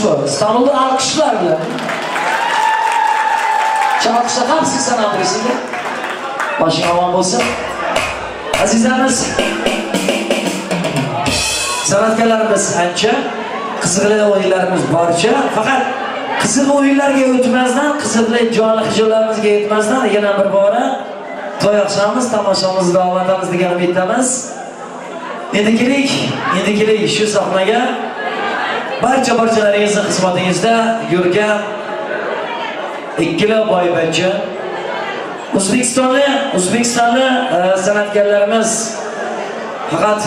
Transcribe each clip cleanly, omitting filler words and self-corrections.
Alkış bor. İstanbul'da alkışlar bilan. Shu alkışlar hamsi san adresiga. Boshing omon bo'lsin. Azizlarimiz, san'atkorlarimiz ancha, qiziqli o'yinlarimiz barcha. Faqat qiziq o'yinlarga o'tmasdan, qiziqli jonli hijrlarimizga yetmasdan yana bir bora to'y oqshomimiz, tomoshamizni davom etamiz degan umiddamiz. Endi keling shu sahnaga barcha barchalaringizni xizmatingizda yurgan ikkala boyvachcha O'zbekistonli san'atkorlarimiz faqat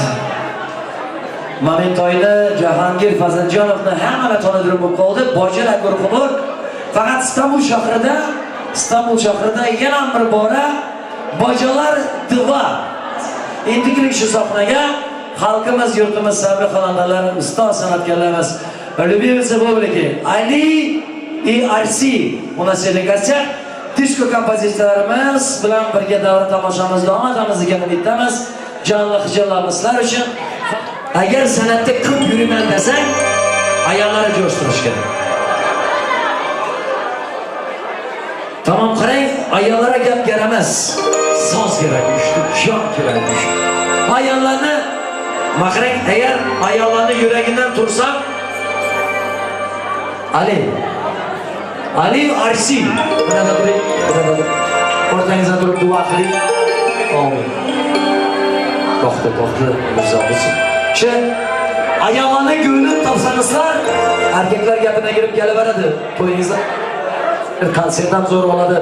Momentoyni Jahongir Faziljonovni hammalar tonidirib bo'lib qoldi. Bojalar guruhi faqat İstanbul shahrida yana bir bora Bojalar 2. Endi keling shu sahnaga xalqimiz, yurtimiz sabri xonandalari, ustoz san'atkorlarimiz, любимцы публики, Ali и Arsi у нас сегодня в гостях. Disko kompozitorlarimiz bilan birga davra tomoshamizni davom etamiz degan umiddamiz. Jonli hijrlarimiz sizlar uchun. Agar san'atda ko'p yuriyman desang, ayollarni jo'shtirish kerak. Tamom qarang, ayollarga gap kerak emas. So'z kerak, jon kerak. Ayollarni maqrang, agar ayollarni yuragidan tursam, Ali Arsi. Burada turing, burada turing. O'rtangizda turib duo qiling. Amin. To'xta, Mirzo bo'lsin. Shu ayollarni ko'nglini topsangizlar, erkaklar gapina kirib kelaveradi. To'yingizda konsert ham zo'r bo'ladi.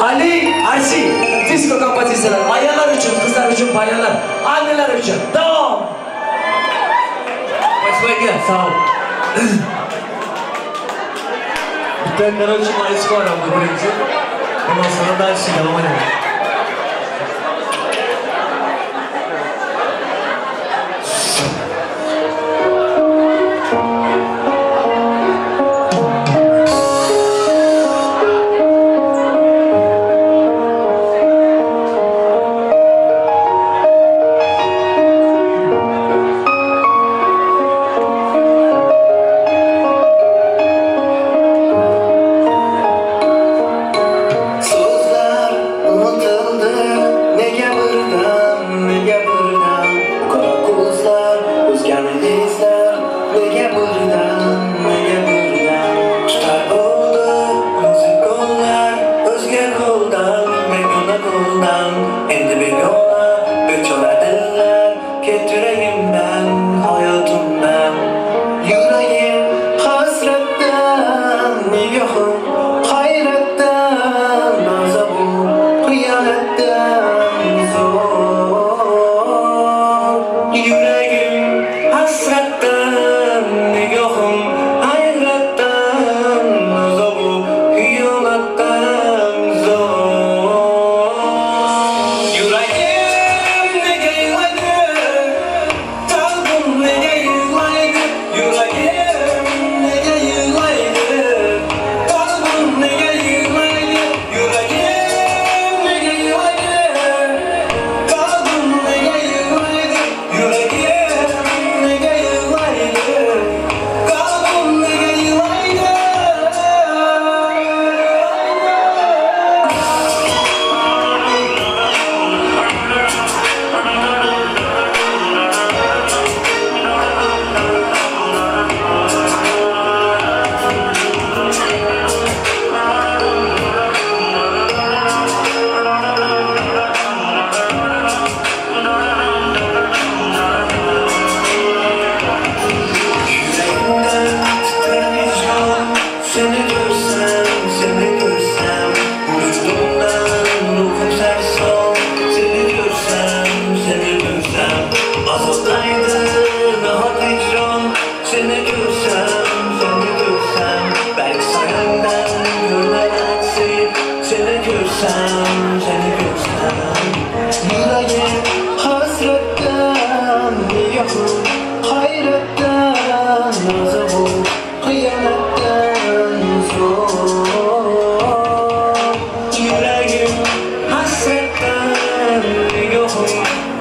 Ali Arsi, disko kompozitsiyalar, ayollar uchun, qizlar uchun, bayanlar, annelar uchun. Davom. Спасибо, sağ ol. Bitta, короче, chiqaram bu birinchi. Ondan sonra дальше davom edelim. Sözler unutuldu.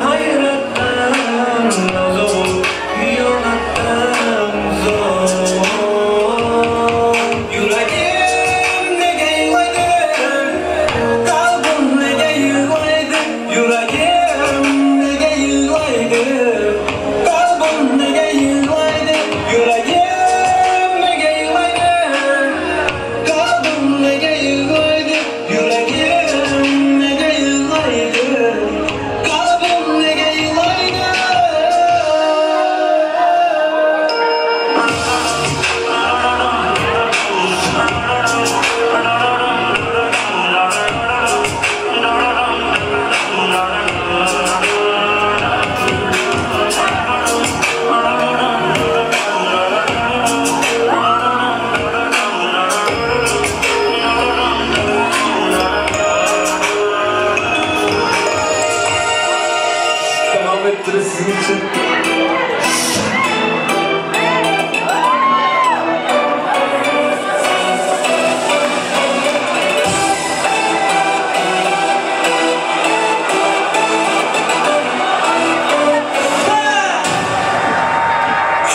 Hayratdan, zor, yonatdan zor.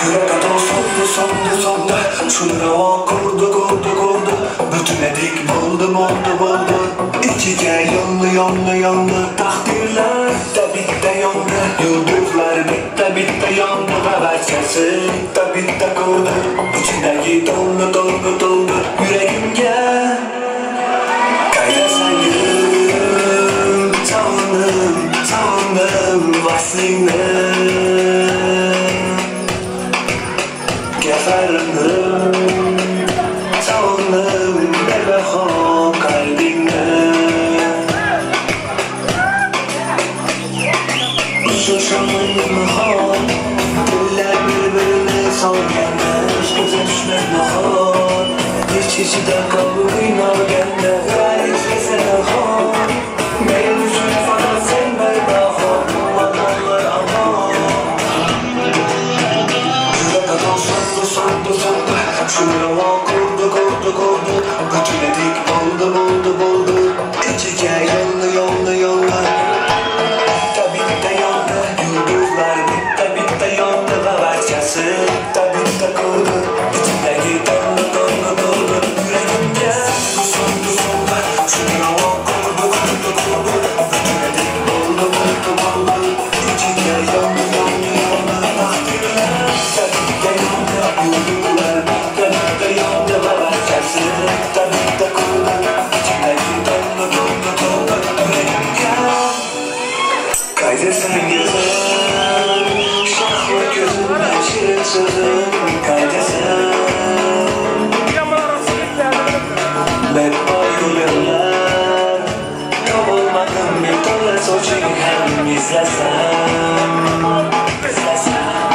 Yürek atan sondu sondu sondu. Şunu ravo kurdu kurdu kurdu. Bütün edik buldu buldu buldu. İkiga yondu yondu yondu. Takdirler bitta bitta yondu. Yulduzlar bitta bitta yondu. Ve barchasi bitta bitta ko'rdi. İçindagi to'ldi to'ldi to'ldi. Yuragimga qaytasan gul. Sog'indim sog'indim vaslingni. Kefarimdim sog'indim bebaho qalbingni. Uchrashamizmi nahot, tillar bir-birini solganda, ishqga tushmak nahot, ich-ichida qolib qiynalganda, g'arib esa nahot, men uchun faqat sen bebaho, amonlar amon. Yürek atan sondu sondu sondu. Şunu ravo kurdu kurdu kurdu. Bütün edik buldu buldu buldu. İkiga yondu yondu yondu. Bitta bitta yondu. Yulduzlar bitta bitta yondu. Va barchasi bitta bitta ko'rdi. İchindagi to'ldi to'ldi to'ldi. Yuragimga sondu sondu. Şunu ravo kurdu kurdu kurdu. Bütün edik buldu buldu buldu. İkiga yondu yondu yondu. Takdirlar bitta bitta yondu. Yulduzlar bitta bitta yondu. Va barchasi bitta bitta ko'rdi. İçindagi to'ldi to'ldi to'ldi. Yuragimga Kaydesan gözüm, şahlı gözümde şirin sözüm. Kaydesan Bedboy yo'llar, topolmadim bir to'la soching ham izlasam, izlasam.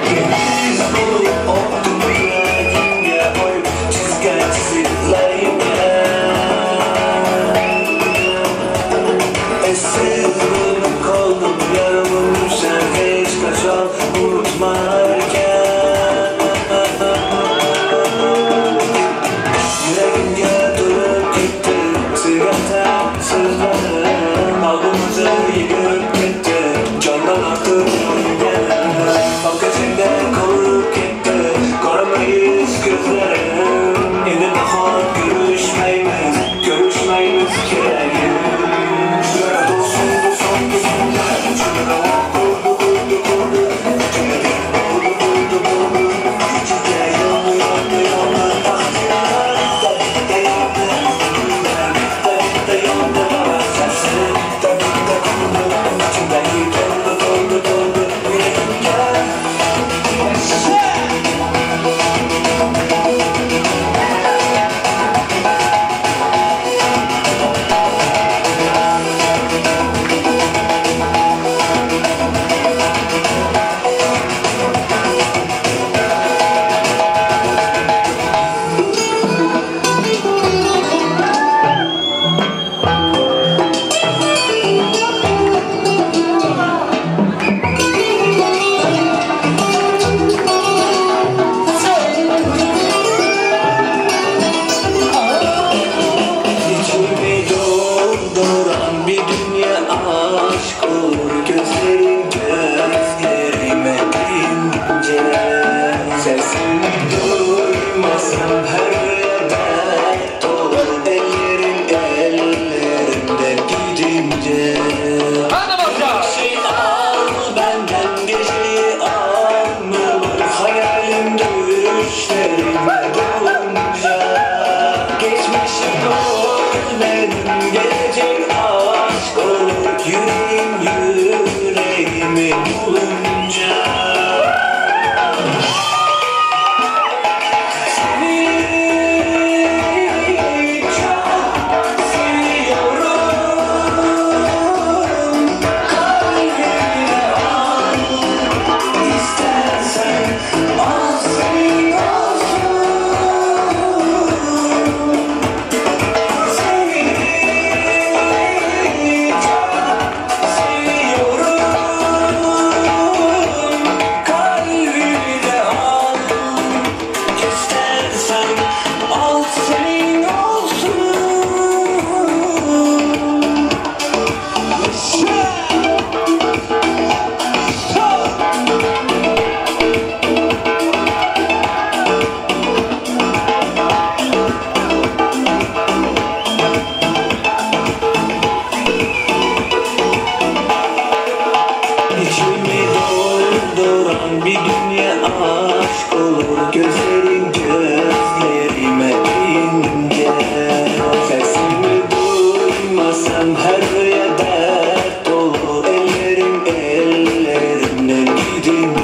Deniz bo'lib o'tdim yuragimga qo'yib chizgan chiziqlaringga. Essiz bo'lib qoldim, yarim sen hech qachon unutma.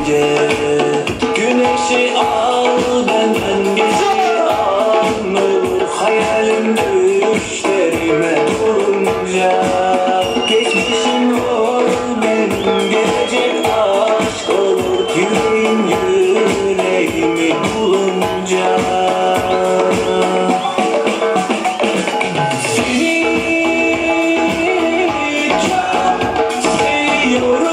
gece. Güneşi al benden, geceyi al ne olur. Hayalim düşlerime dolunca. Geçmişim ol benim, gelecek aşk olur. Yüreğim yüreğimi bulunca. Seni çok seviyorum.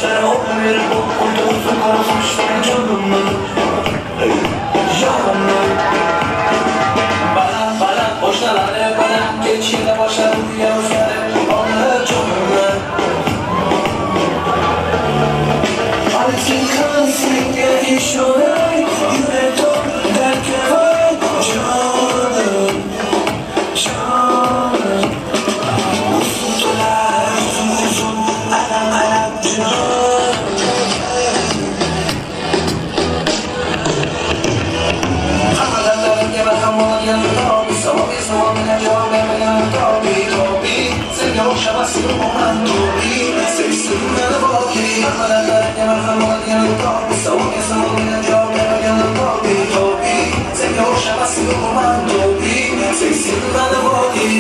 Saçları olaverip oldu uzun kara saçları canımı, canımı. Bana bana boşnaları bana geçine başladı yavuzları onu canımı. Artık kalsın gelişoray yürek derken var canım, canım. Uzundular uzun uzun anam anam canım. Hamma dartlaringga barham bo'ladigan tobi, savolga savol bilan javob bermagan tobi, tobi. Senga o'xshamas yo'qman tobi, sevsin meni boki. Hamma dartlaringga barham bo'ladigan tobi, savolga savol bilan javob bermagan tobi, tobi. Senga o'xshamas yo'qman tobi, sevsin meni boki.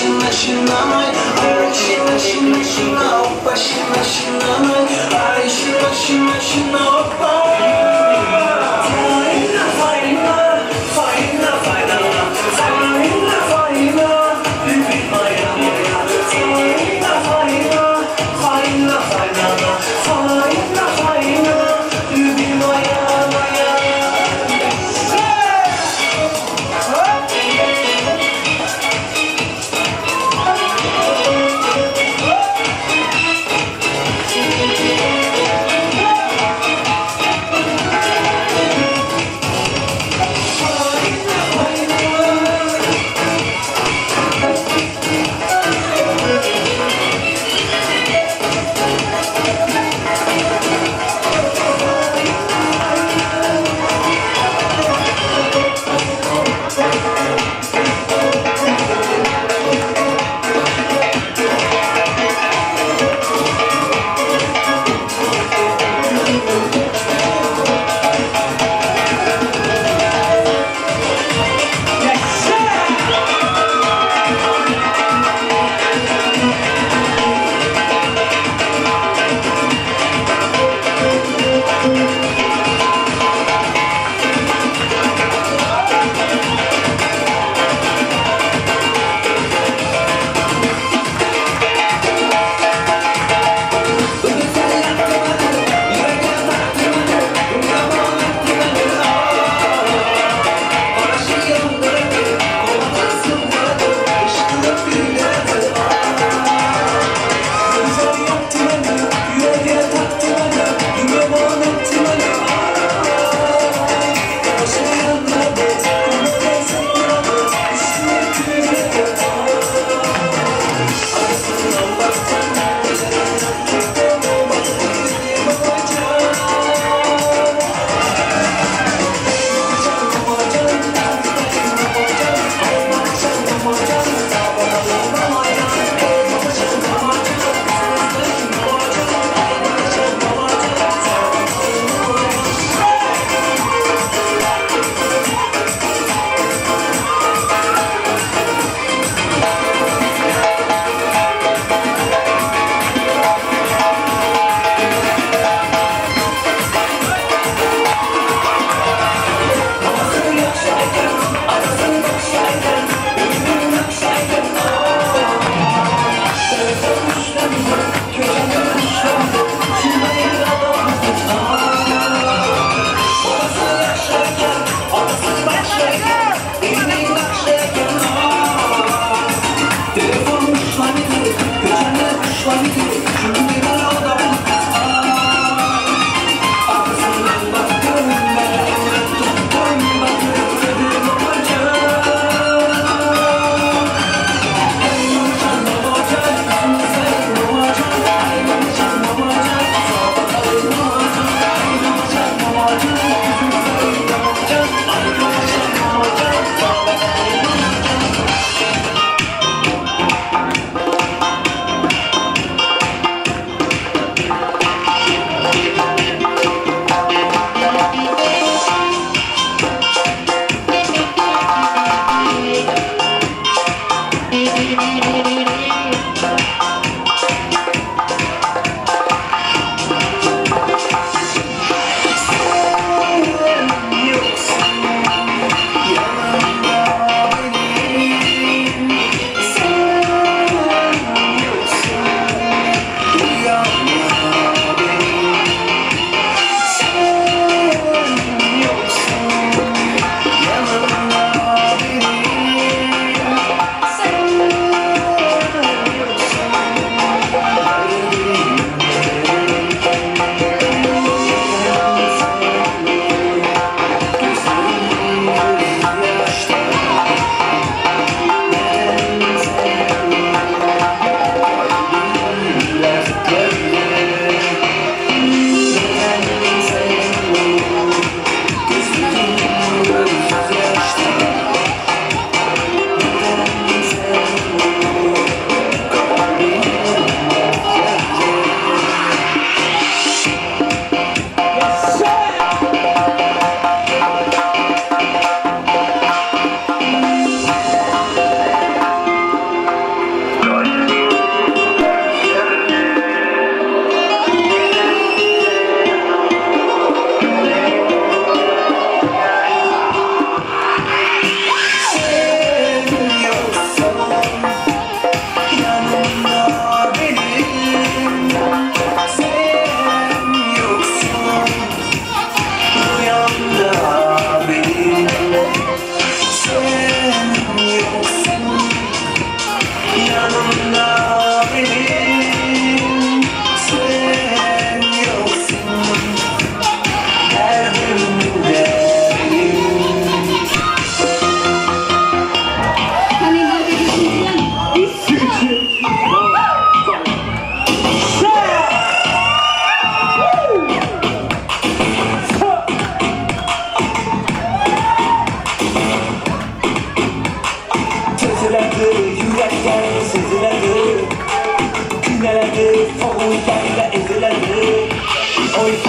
shina shina nay. Ay shina shina shina oppa shina shina nay. Ay shina shina shina oppa. Fayna fayna fayna fayna fayna fayna любимая моя. Fayna fayna fayna fayna fayna fayna любимая моя.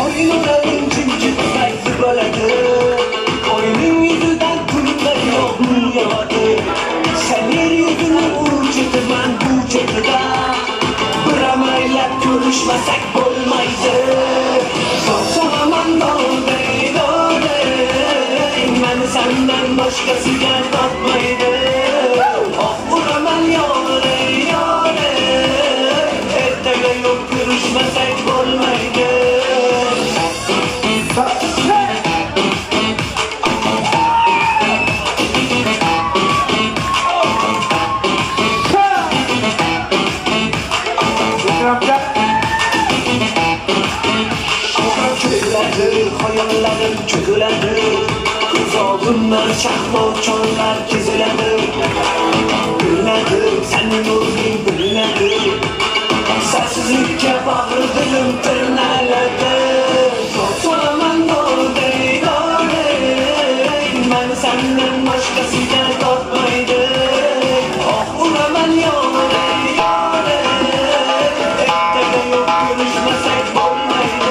Oy nurlaring jimjit fayzi bo'ladi. Oyning yuzidan kunlar yog'mur yog'adi. Sen yer yuzini u cheti, man bu chetida. Bir amaylab ko'rishmasak bo'lmaydi. Solaman dovday, dovday, mani sendan boshqasiga tortmaydi. Oh uraman yolay, yolay, ertaga yo'q ko'rishmasak bo'lmaydi. Xayollarim cho'kiladi, ko'z oldimdan shahlo chollar keziladi. Bilinadi, sening o'zing bilinadi. Sensizlikka bag'ri dilim tirnaladi. Solaman dovday, dovday, mani sendan boshqasiga tortmaydi. Oh uraman yolay, yolay, ertaga yo'q ko'rishmasak bo'lmaydi.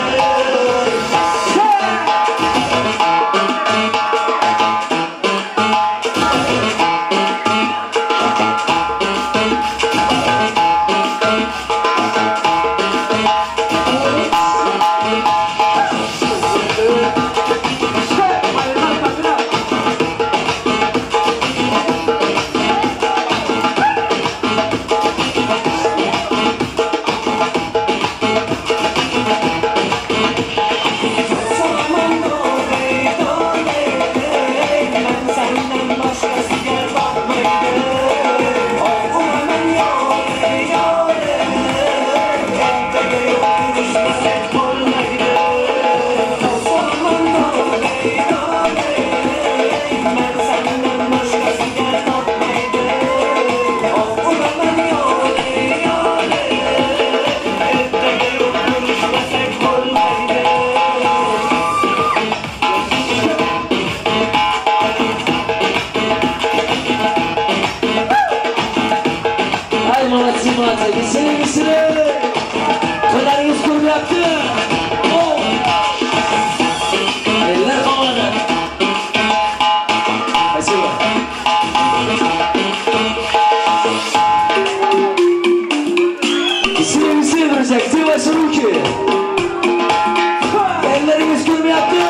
Молодцы, молодцы, веселее, веселее! Qo'llaringiz ko'rinyapti. Ellar qoladi. Спасибо. Веселее, веселее, друзья, где ваши руки? Ellaringiz ko'rinyapti.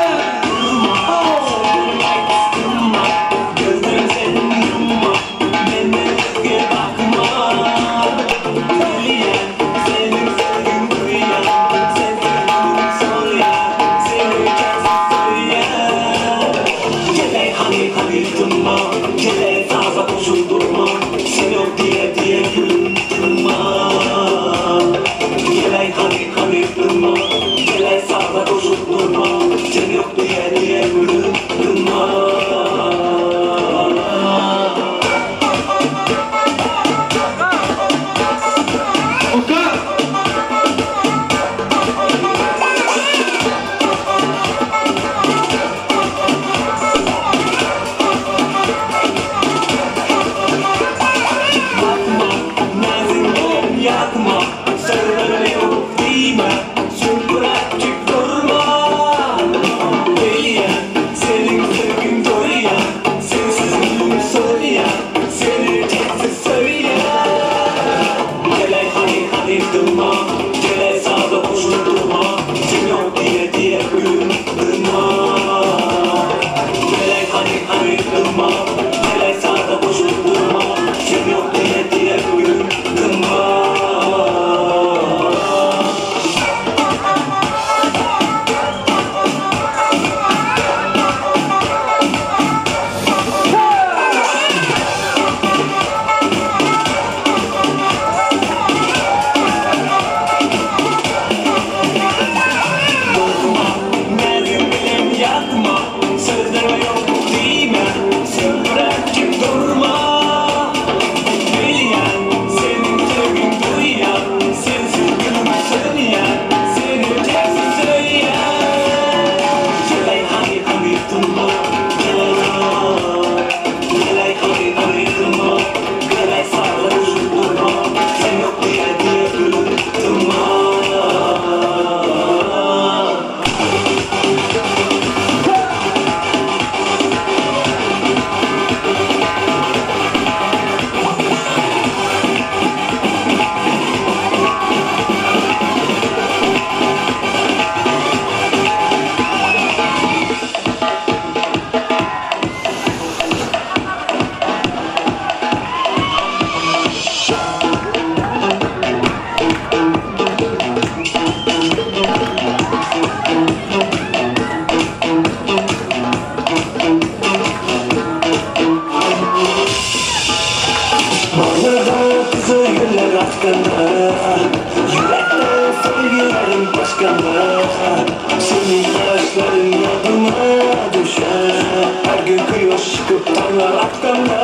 Quyosh chiqib tonglar otganda,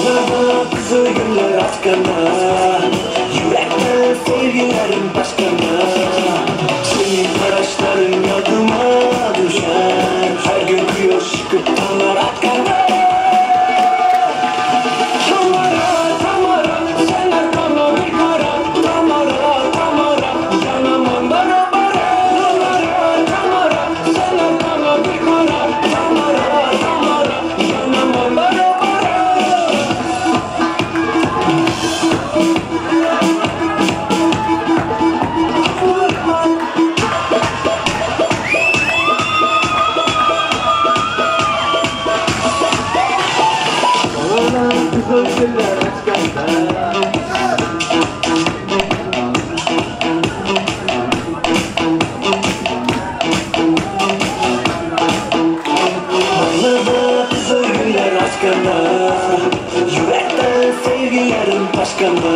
Bag'rida qizil gullar ochganda, Yurakda sevgilarim toshganda, Sening qarashlaring yodima tushar, Har kun quyosh chiqib tonglar otganda. Tamara, Tamara, sen arkamda bir kara. Tamara, Tamara, yanaman bara bara. Tamara, Tamara, sen arkamda bir kara. Tamara, Tamara, yanaman bara bara. Qizil gullar ochganda. Bag'rida qizil gullar ochganda, Yurakda sevgilarim toshganda,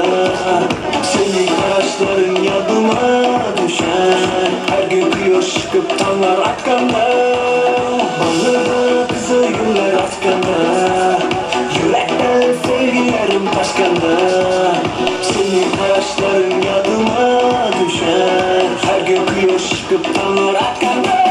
Sening qarashlaring yodima tushar, Har kun quyosh chiqib tonglar otganda. Bag'rida qizil gullar ochganda, Yurakda sevgilarim toshganda, Sening qarashlaring yodima tushar, Har kun quyosh chiqib tonglar otganda.